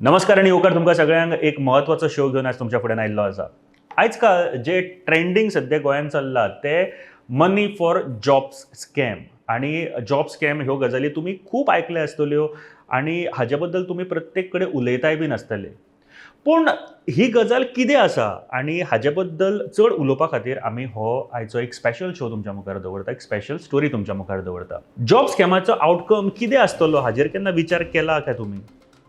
नमस्कार आनी येवकार तुमकां सगळ्यांक. एक म्हत्वाचो शो घेवन आज तुमच्या फुड्यान आयिल्लो आसा. आयज काल जे ट्रेंडींग सद्या गोंयांत चल्ला ते मनी फॉर जॉब्स स्कॅम. आनी जॉब स्कॅम ह्यो गजाली तुमी खूब आयकल्या आसतल्यो आनी हाजे बद्दल तुमी प्रत्येक कडेन उलयताय बीन आसतले. पूण ही गजाल कितें आसा आनी हाजे बद्दल चड उलोवपा खातीर आमी हो आयचो एक स्पेशल शो तुमच्या मुखार दवरता, एक स्पेशल स्टोरी तुमच्या मुखार दवरता. जॉब स्कॅमाचो आवटकम कितें आसतलो हाजेर केन्ना विचार केला काय तुमी?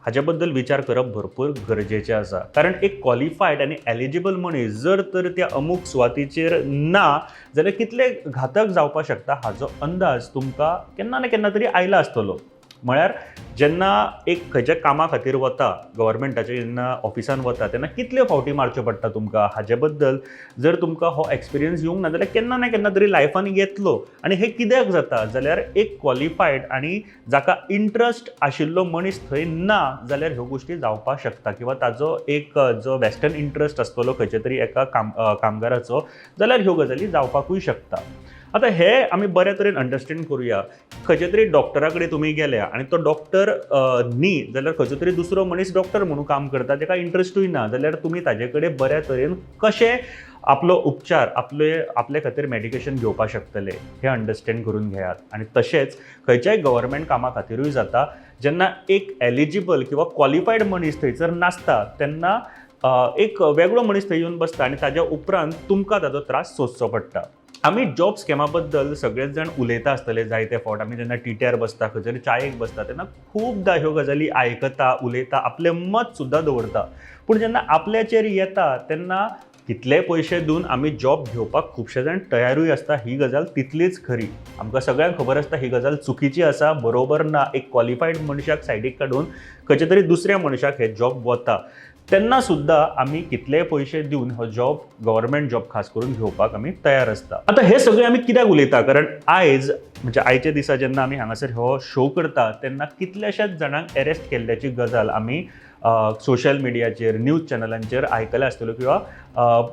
हाजे बद्दल विचार करप भरपूर गरजेचें आसा, कारण एक क्वॉलिफायड आनी एलिजिबल मनीस जर तर त्या अमूक सुवातीचेर ना जाल्यार कितले घातक जावपाक शकता हाजो अंदाज तुमकां केन्ना ना केन्ना तरी आयला आसतलो. म्हळ्यार जेन्ना एक खंयच्या कामा खातीर वता, गव्हर्मेंटाच्या जेन्ना ऑफिसान वता, तेन्ना कितल्यो फावटी मारच्यो पडटा तुमकां हाजे बद्दल जर तुमकां हो एक्सपिरियन्स येवंक ना जाल्यार केन्ना ना केन्ना तरी लायफान येतलो. आनी हें कित्याक जाता जाल्यार एक क्वॉलिफायड आनी जाका इंट्रस्ट आशिल्लो मनीस थंय ना जाल्यार ह्यो गोश्टी जावपाक शकता, किंवा ताजो एक जो वेस्टर्न इंट्रस्ट आसतलो खंयच्या तरी एका कामगाराचो जाल्यार ह्यो गजाली जावपाकूय शकता. आतां हे आमी बऱ्या तरेन अंडरस्टँड करुया. खंयच्या तरी डॉक्टरा कडेन तुमी गेल्या आनी तो डॉक्टर न्ही जाल्यार खंयचो तरी दुसरो मनीस डॉक्टर म्हणून काम करता, ताका इंट्रस्टूय ना जाल्यार तुमी ताजे कडेन बऱ्या तरेन कशें आपलो उपचार, आपले आपले खातीर मेडिकेशन घेवपाक शकतले हें अंडरस्टँड करून घेयात. आनी तशेंच खंयच्याय गव्हर्मेंट कामा खातीरूय जाता, जेन्ना एक एलिजिबल किंवा क्वॉलिफायड मनीस थंयसर नासता तेन्ना एक वेगळो मनीस थंय येवन बसता आनी ताज्या उपरांत तुमकां ताजो त्रास सोंसचो पडटा. आमी जॉब स्कॅमा बद्दल सगळेच जाण उलयता आसतले जायते फावट. आमी जेन्ना टिट्यार बसता, खंय तरी चायेक बसता, तेन्ना खुबदां ह्यो गजाली आयकता, उलयता, आपलें मत सुद्दां दवरता. पूण जेन्ना आपल्याचेर येता तेन्ना कितलेय पयशे दिवन आमी जॉब घेवपाक खुबशे जाण तयारूय आसता. ही गजाल तितलीच खरी. आमकां सगळ्यांक खबर आसता ही गजाल चुकीची आसा, बरोबर ना. एक क्वॉलिफायड मनशाक सायडीक काडून खंयच्या तरी दुसऱ्या मनशाक हे जॉब वता तेन्ना सुद्दां आमी कितलेय पयशे दिवन हो जॉब, गव्हर्मेंट जॉब खास करून, घेवपाक आमी तयार आसता. आतां हें सगळें आमी कित्याक उलयता? कारण आयज, म्हणजे आयच्या दिसा जेन्ना आमी हांगासर हो शो करता तेन्ना कितल्याशाच जाणांक एरेस्ट केल्ल्याची गजाल आमी सोशल मिडियाचेर, न्यूज चॅनलांचेर आयकल्या आसतल्यो किंवा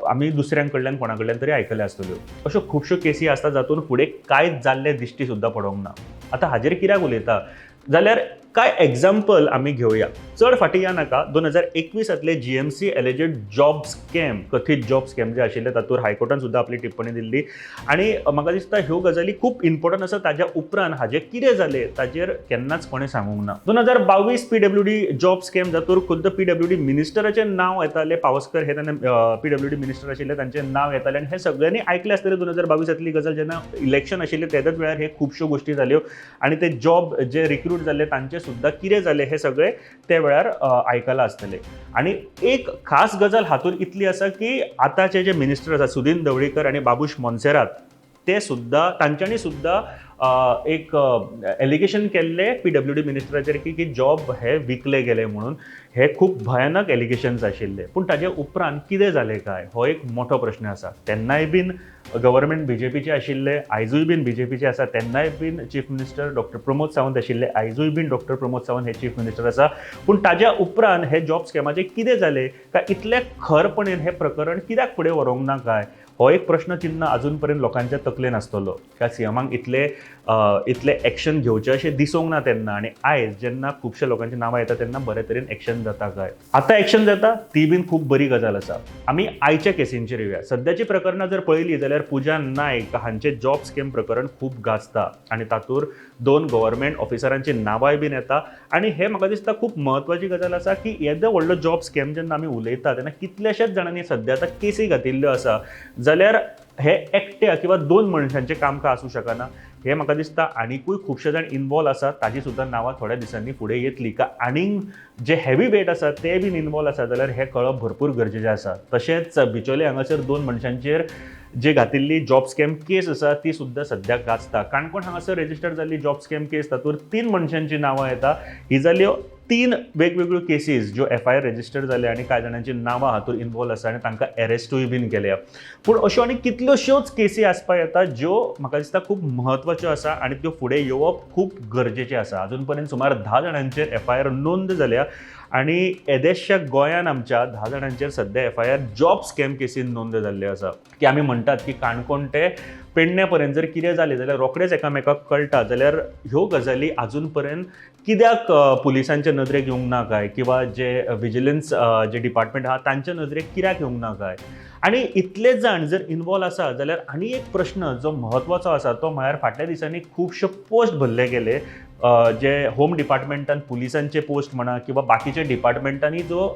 आमी दुसऱ्यां कडल्यान, कोणा कडल्यान तरी आयकल्या आसतल्यो. अश्यो खुबश्यो केसी आसता जातून फुडें कांयच जाल्लें दिश्टी सुद्दां पडोंक ना. आतां हाजेर कित्याक उलयता जाल्यार कांय एग्जाम्पल आमी घेवया. चड फाटीं या नाका. 2021तांतले जीएमसी एलेजेड जॉब स्कॅम, कथीत जॉब स्कॅम जे आशिल्ले, तातूंत हायकोर्टान सुद्दां आपली टिप्पणी दिल्ली आनी म्हाका दिसता ह्यो गजाली खूब इम्पोर्टंट आसा. ताज्या उपरांत हाजें कितें जालें ताजेर केन्नाच कोणें सांगूंक ना. 2022 पीडब्ल्यूडी जॉब स्कॅम, जातूंत खुद्द पीडब्ल्यूडी मिनिस्टराचें नांव येतालें. पावसकर हे तेन्ना पीडब्ल्यूडी मिनिस्टर आशिल्ले, तांचें नांव येतालें आनी हें सगळ्यांनी आयकलें आसतलें. 2022तांतली गजाल, जेन्ना इलेक्शन आशिल्लें तेद्याच वेळार हे खुबश्यो गोश्टी जाल्यो आनी ते जॉब जे रिक्रूट जाल्ले तांचे सुद्दां कितें जालें हें सगळें ते वेळार आयकलां आसतलें. आनी एक खास गजाल हातूंत इतली आसा की आतांचे जे मिनिस्टर आसा सुदीन ढवळीकर आनी बाबूश मोन्सेरात, ते सुद्दां, तांच्यांनी सुद्दां एक एलिगेशन केल्लें पीडब्ल्यूडी मिनिस्टराचेर की जॉब हे विकले गेले म्हणून. हे खूब भयानक एलिगेशन्स आशिल्ले. पूण ताजे उपरांत कितें जालें काय, हो एक मोठो प्रश्न आसा. तेन्नाय बीन गव्हर्मेंट बीजेपीचे आशिल्ले, आयजूय बीन बीजेपीचे आसा. तेन्नाय बीन chief minister doctor Pramod Sawant आशिल्ले, आयजूय बीन डॉक्टर प्रमोद सावंत हे चीफ मिनिस्टर आसा. पूण ताज्या उपरांत हे जॉब स्कॅमाचें कितें जालें काय, इतलें खरपणेन हें प्रकरण कित्याक फुडें व्हरूंक ना काय, हो एक प्रश्न चिन्न अजून पर्यंत लोकांच्या तकलेन आसतलो. काय सीएमाक इतले एक्शन घेवचें अशें दिसूंक ना तेन्ना आनी आयज जेन्ना खुबश्या लोकांची नांवां येता तेन्ना बरे तरेन एक्शन जाता काय? आतां एक्शन जाता ती बीन खूब बरी गजाल आसा. आमी आयच्या केसींचेर येवया. सद्याची प्रकरणां जर पळयली जाल्यार पुजा नायक हांचें जॉब स्कॅम प्रकरण खूब गाजता आनी तातूंत दोन गव्हर्मेंट ऑफिसरांची नांवांय बीन येता. आनी हें म्हाका दिसता खूब म्हत्वाची गजाल आसा की येदो व्हडलो जॉब स्कॅम जेन्ना आमी उलयता तेन्ना कितल्याशाच जाणांनी सद्या आतां केसी घातिल्ल्यो आसा, जाल्यार हे एकट्या किंवा दोन मनशांचें काम काय आसूं शकना हें म्हाका दिसता. आनिकूय खुबशे जाण इनवॉल्व आसा, ताजी सुद्दां नांवां थोड्या दिसांनी फुडें येतली का आनीक जे हेवी वेट आसा ते बीन इनवॉल्व आसा जाल्यार हें कळप भरपूर गरजेचें आसा. तशेंच बिचोले हांगासर दोन मनशांचेर जे घातिल्ली जॉब स्कॅम केस आसा ती सुद्दां सद्याक गाजता. काणकोण हांगासर रेजिस्टर जाल्ली जॉब स्कॅम केस, तातूंत तीन मनशांची नांवां येता. ही जाल्यो तीन वेगवेगळ्यो केसीस ज्यो एफआयआर रेजिस्टर जाल्या आनी कांय जाणांची नांवां हातूंत इनवॉल्व आसा आनी तांकां एरेस्टूय बीन केल्या. पूण अश्यो आनी कितल्योश्योच केसी आसपा येता ज्यो म्हाका दिसता खूब म्हत्वाच्यो आसा आनी त्यो फुडें येवप खूब गरजेचें आसा. अजून पर्यंत सुमार 10 जाणांचेर एफआयआर नोंद जाल्या. आनी येदेशा गोंयान आमच्या 10 जाणांचेर सद्या एफआयआर जॉब स्कॅम केसीन नोंद जाल्ली आसा. की आमी म्हणटात की काणकोण ते पेडण्या पर्यंत जर कितें जालें जाल्यार रोखडेंच एकामेकाक कळटा, जाल्यार ह्यो गजाली आजून पर्यंत कित्याक पुलिसांच्या नदरेक येवंक ना काय, किंवा जे विजिलन्स जे डिपार्टमेंट आहा तांच्या नदरेक कित्याक येवंक ना काय? आनी इतले जाण जर इनवॉल्व आसा जाल्यार आनी एक प्रश्न जो म्हत्वाचो आसा तो म्हळ्यार फाटल्या दिसांनी खुबशे पोस्ट भरले गेले, जे होम डिपार्टमेंटान पुलिसांचे पोस्ट म्हणा किंवा बाकीच्या डिपार्टमेंटांनी जो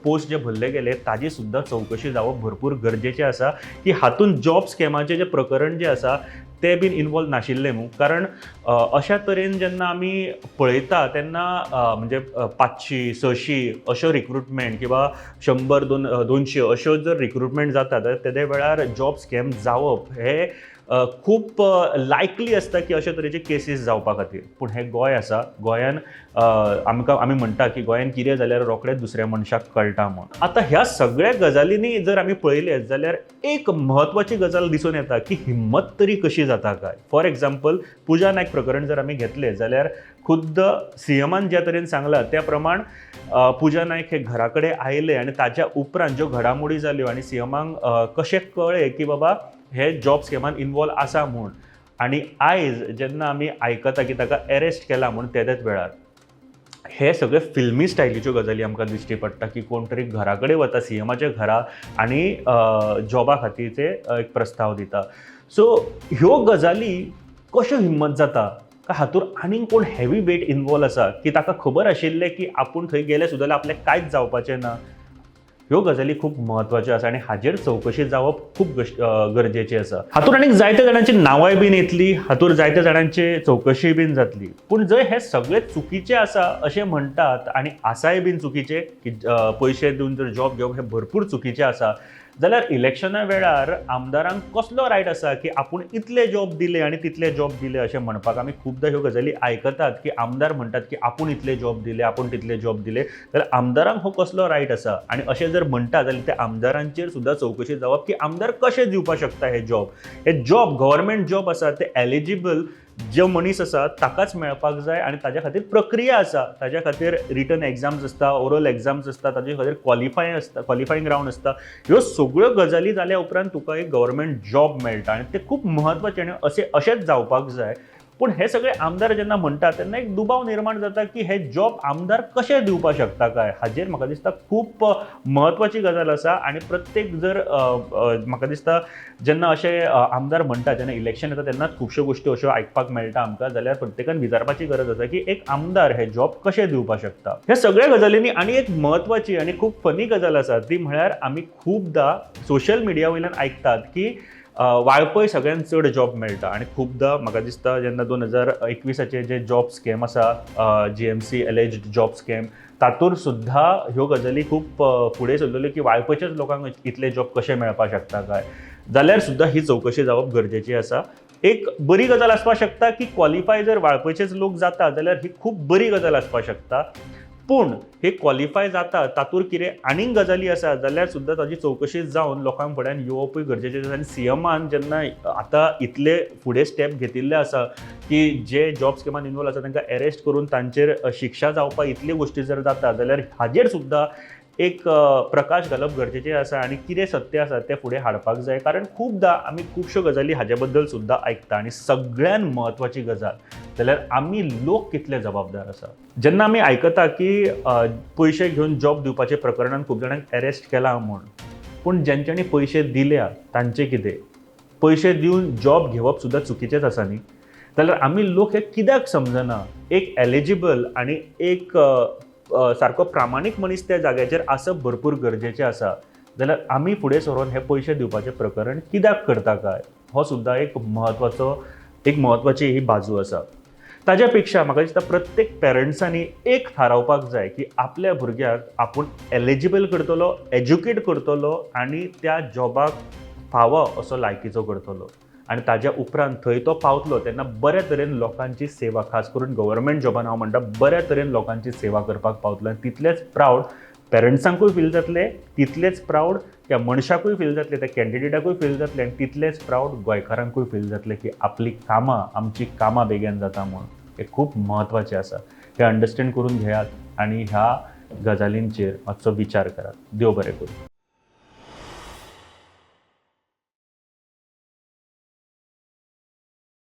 पोस्ट जे भरले गेले ताजी सुद्दां चवकशी जावप भरपूर गरजेचें आसा की हातूंत जॉब स्कॅमाचें जें प्रकरण जें आसा तें बीन इनवॉल्व नाशिल्लें न्हू. कारण अशा तरेन जेन्ना आमी पळयता तेन्ना म्हणजे 500 600 अश्यो रिक्रुटमेंट किंवा 100 200 अश्यो जर रिक्रुटमेंट जाता जाल्यार तेदे वेळार जॉब स्कॅम जावप हें खूब लायकली आसता की अशे तरेचे केसीस जावपा खातीर. पूण हें गोंय आसा, गोंयान आमकां आमी म्हणटा की गोंयान कितें जाल्यार रोखडेंच दुसऱ्या मनशाक कळटा म्हूण. आतां ह्या सगळ्या गजालींनी जर आमी पळयलें जाल्यार एक म्हत्वाची गजाल दिसून येता की हिम्मत तरी कशी जाता काय. फॉर एग्जाम्पल पुजा नायक प्रकरण जर आमी घेतलें जाल्यार खुद्द सीएमान ज्या तरेन सांगलां त्या प्रमाण पुजा नायक हे घरा कडेन आयले आनी ताच्या उपरांत ज्यो घडामोडी जाल्यो आनी सीएमाक कशें कळ्ळें की बाबा हे जॉब स्कॅमान इनवॉल्व आसा म्हूण. आनी आयज जेन्ना आमी आयकता की ताका एरेस्ट केला म्हूण तेद्याच वेळार हे सगळे फिल्मी स्टायलीच्यो गजाली आमकां दिश्टी पडटा की कोण तरी घरा कडेन वता सीएमाच्या घरा आनी जॉबा खातीरचे एक प्रस्ताव दिता. सो ह्यो गजाली कश्यो हिम्मत जाता काय हातूंत आनीक कोण हेवी वेट इनवॉल्व आसा की ताका खबर आशिल्लें की आपूण थंय गेलें सुद्दां जाल्यार आपल्याक कांयच जावपाचें ना. ह्यो गजाली खूब म्हत्वाच्यो आसा आनी हाजेर चवकशी जावप खूब गरजेचें आसा. हातूंत आनीक जायत्या जाणांची नांवांय बीन येतली, हातूंत जायत्या जाणांची चवकशी बीन जातली. पूण जंय हे सगळे चुकीचे आसा अशें म्हणटात आनी आसाय बीन चुकीचे की पयशे दिवन जर जॉब घेवप हें भरपूर चुकीचें आसा, जाल्यार इलेक्शना वेळार आमदारांक कसलो रायट आसा की आपूण इतले जॉब दिले आनी तितले जॉब दिले अशें म्हणपाक? आमी खुबदां ह्यो गजाली आयकतात की आमदार म्हणटात की आपूण इतले जॉब दिले, आपूण तितले जॉब दिले, जाल्यार आमदारांक हो कसलो रायट आसा? आनी अशें जर म्हणटा जाल्यार त्या आमदारांचेर सुद्दां चवकशी जावप की आमदार कशें दिवपाक शकता हे जॉब. हे जॉब गव्हर्मेंट जॉब आसा, ते एलिजिबल जो मनीस आसा ताकाच मेळपाक जाय आनी ताज्या खातीर प्रक्रिया आसा, ताज्या खातीर रिटन एग्जाम्स आसता, ओरल एग्जाम्स आसता, ताजे खातीर क्वॉलिफाय आसता, क्वॉलिफायंग रावंड आसता. ह्यो सगळ्यो गजाली जाल्या उपरांत तुका एक गव्हर्मेंट जॉब मेळटा आनी ते खूब म्हत्वाचें आनी अशेंच जावपाक जाय. पूण हे सगळे आमदार जेन्ना म्हणटात तेन्ना एक दुबाव निर्माण जाता की हे जॉब आमदार कशे दिवपाक शकता काय. हाजेर म्हाका दिसता खूब म्हत्वाची गजाल आसा आनी प्रत्येक जर म्हाका दिसता जेन्ना अशे आमदार म्हणटा, जेन्ना इलेक्शन येता तेन्ना खुबश्यो गोश्टी अश्यो आयकपाक मेळटा आमकां, जाल्यार प्रत्येकान विचारपाची गरज आसा की एक आमदार हे जॉब कशे दिवपाक शकता. ह्या सगळ्या गजालींनी आनी एक म्हत्वाची आनी खूब फनी गजाल आसा ती म्हळ्यार आमी खुबदां सोशल मिडिया वयल्यान आयकतात की वाळपय सगळ्यांत चड जॉब मेळटा आनी खुबदां म्हाका दिसता जेन्ना 2021 जे जॉब स्कॅम आसा, GMC alleged job scam, तातूंत सुद्दां ह्यो गजाली खूब फुडें सरलेल्यो की वाळपयच्याच लोकांक इतले जॉब कशे मेळपाक शकता काय, जाल्यार सुद्दां ही चवकशी जावप गरजेची आसा. एक बरी गजाल आसपाक शकता की क्वॉलिफाय जर वाळपयचेच लोक जाता जाल्यार ही खूब बरी गजाल आसपाक शकता, पूण हे क्वॉलिफाय जाता तातूंत कितें आनीक गजाली आसा जाल्यार सुद्दां ताजी चवकशी जावन लोकांक फुड्यान येवपूय गरजेचें आसा. आनी सीएमान जेन्ना आतां इतले फुडें स्टेप घेतिल्ले आसा की जे जॉब स्कॅमान इनवॉल्व आसा तांकां एरेस्ट करून तांचेर शिक्षा जावपा इतल्यो गोश्टी जर जाता जाल्यार हाजेर सुद्दां एक प्रकाश घालप गरजेचें आसा आनी कितें सत्य आसा तें फुडें हाडपाक जाय. कारण खुबदां आमी खुबश्यो गजाली हाजे बद्दल सुद्दां आयकता आनी सगळ्यान म्हत्वाची गजाल जाल्यार आमी लोक कितले जबाबदार आसा. जेन्ना आमी आयकता की पयशे घेवन जॉब दिवपाचे प्रकरणान खूब जाणांक एरेस्ट केला म्हूण, पूण जेंच्यांनी पयशे दिल्या तांचें कितें? पयशे दिवन जॉब घेवप सुद्दां चुकीचेंच आसा न्ही. जाल्यार आमी लोक हे कित्याक समजना? एक एलिजिबल आनी एक सारको प्रामाणीक मनीस त्या जाग्याचेर आसप भरपूर गरजेचें आसा. जाल्यार आमी फुडें सरोन हे पयशे दिवपाचें प्रकरण कित्याक करता काय, हो सुद्दां एक म्हत्वाचो, एक म्हत्वाची ही बाजू आसा. ताज्या पेक्षा म्हाका दिसता प्रत्येक पेरंट्सांनी एक थारावपाक जाय की आपल्या भुरग्याक आपूण एलिजिबल करतलो, एज्युकेट करतलो आनी त्या जॉबाक फावो असो लायकीचो करतलो आनी ताज्या उपरांत थंय तो पावतलो तेन्ना बऱ्या तरेन लोकांची सेवा, खास करून गव्हर्मेंट जॉबान हांव म्हणटा बऱ्या तरेन लोकांची सेवा करपाक पावतलो आनी तितलेंच प्रावड पेरंट्सांकूय फील जातलें, तितलेंच प्रावड त्या मनशाकूय फील जातलें, त्या कॅन्डिडेटाकूय फील जातलें आनी तितलेंच प्रावड गोंयकारांकूय फील जातलें की आपली कामां, आमची कामां बेगीन जाता म्हूण. हें खूब म्हत्वाचें आसा. हें अंडरस्टँड करून घेयात आनी ह्या गजालींचेर मातसो विचार करात. देव बरें करूं.